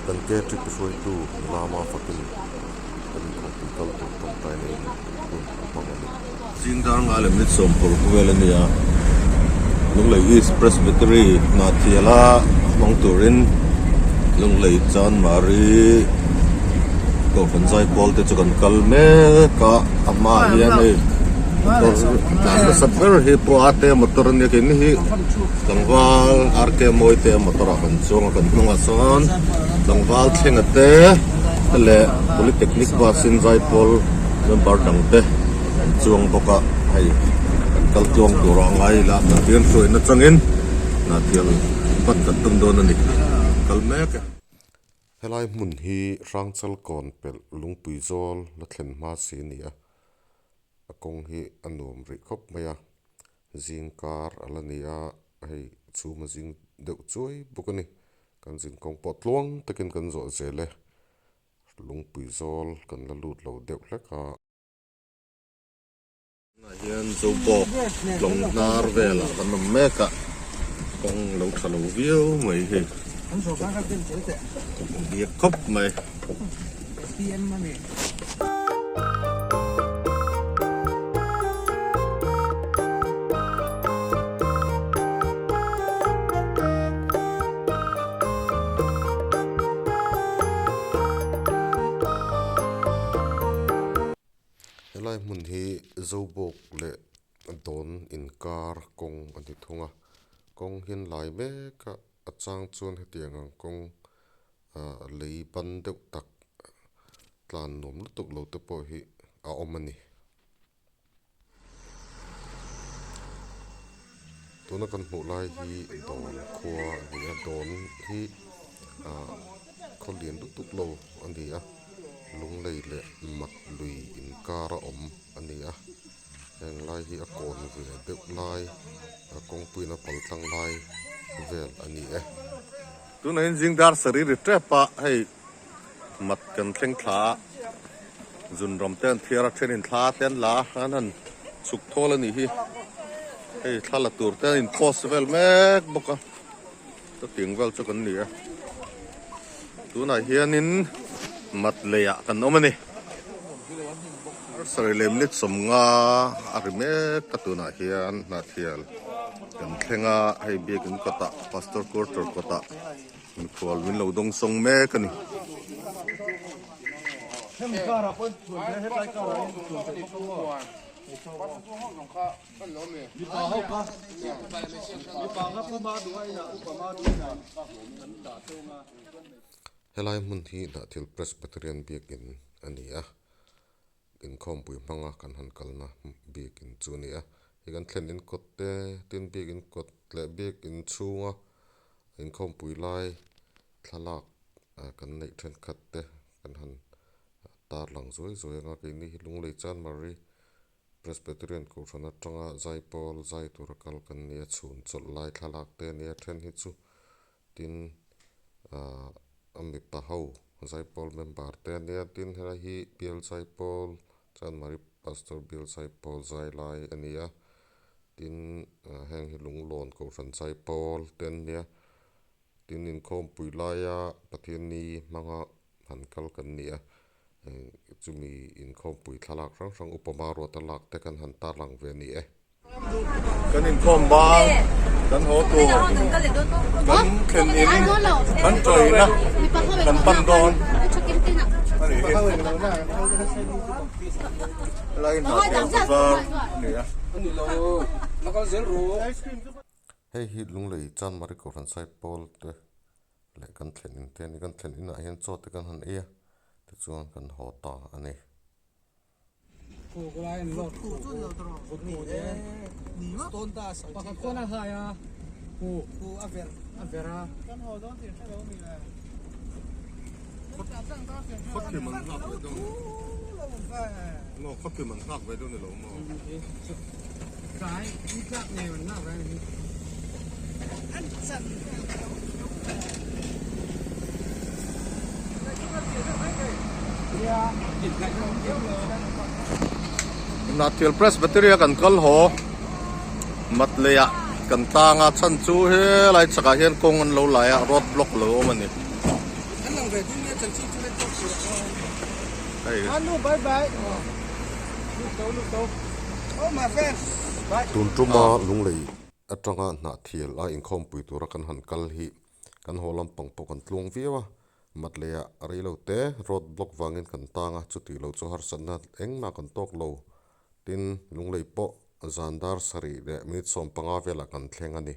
Kan K-trip hruaitu nula hma fakin kan inkhawmpui kal tur tawngtai neiin hun a hmang a ni. Zing dar nga leh minute 10 vel a ni a, Lunglei East Presbytery Hnahthiala hmang turin Lunglei Chanmari Kohhran Zaipawl te chu kan kal mek a, a hmaah hian hei motor tlan nasa ber hi pawh a te motor a nia keini hi tlangval RK Mawite motor ah kan chuang a kan hnungah sawn tlangval thlenga te leh Polytechnic bus in Zaipawl member dang te an chuang bawk a hei kan kal tluang tur a ngai ila Pathian hruaina changin Hnahthial pan kan tum dawn a ni kal mek e. Helai hmun hi Hrangchal kawn pelh lungpui zawl la thlen hma si a ni a, a kawng hi a nuam rih khawp mai a, zing kar a la ni a, hei chhum a zing deuh chuai bawk a ni, kan zin kawng pawh tluang takin kan zawh zel e, lungpui zawl kan la lut lo deuh hlek a. Tunah hian Zobawk tlawng hnar velah kan awm mek a, kawng lo tha lo viau mai hi biak khawp mai. Helai hmun hi Zobawk leh Dawn inkar kawng a ni thung a, kawng hian lai mek a, a chang chuan hetiang ang kawng ah lei ban deuh tak tlan nuam lutuk lo te pawh hi a awm a ni. Tuna kan hmuh lai hi Dawn khua a ni a, Dawn hi ah khaw lian lutuk lo a ni a, Lunglei leh Mat lui inkar a awm a ni a, heng lai hi a kawn ve deuh lai a kawngpuiin a pal tlang lai vel a ni e. Tunah hian zing dar sarih ri tep a hei mat kan thleng thla a zunram te an thiar a thenin thla te an la a an han chhuk thawl a nih hi hei thla la tur te an in post vel mek bawk a chutiang vel chu kan ni a tunah hianin mat leiah kan awm a ni sarih leh minute 50 a ri mek a tunah hian hnahthial kan thleng a hei biakin kawtah pastor quarter kawtah. Mikhual min lo dawng sawng mek a ni. Helai hmun hi Hnahthial Presbyterian biakin a ni a, inkhawmpui hmanga kan han kalna biakin chu a ni a. Hei kan thlen in kawt te tin biakin kawt leh biakin chhunga Inkhawmpui lai thlalak kan neih thenkhat te kan han tarlang zuai zuai ang a, keini hi Lunglei Chanmari Presbyterian Kohhran atanga Zaipawl zai tura kal kan ni a, chhun chawlh lai thlalak te a ni a, then hi chu tin ahh a mipa ho Zaipawl member te a nia, tin helai hi Bial Zaipawl Chanmari Pastor Bial Zaipawl zai lai a ni a. Tin heng hi lunglawn kohhran chai pawl te an nia tin inkhawmpui laia Pathianni hmanga han kal kan ni a chumi inkhawmpui thlalak hrang hrang upa hmaruata lak te kan han tarlang ve a ni e. Kan inkhawm bang kan haw tur kan thlen in kan tawina kan pan dawn a nih hi. Helai hnah te var a ni a. Hei hi Lunglei Chanmari Kohhran Sai Pawl te leh kan thlen in te a ni. Kan thlen inah hian chaw te kan han ei a, tichuan kan haw ta a ni. Hnahthil Presbytery a kan kal haw mat leiah kan tang a chhan chu helai chakah hian kawng an lo lai a road block lo awm a ni. Hei. Tun tuma Lunglei atanga Hnahthial a inkhawmpui tura kan han kal hi kan haw lampang pawh kan tluang viau a, Matleia rei lo te road block vangin kan tang a, chuti lo chu harsatna engmah kan tawk lo. Tin, Lunglei pawh zan dar sarih leh minute 15 velah kan thleng a ni.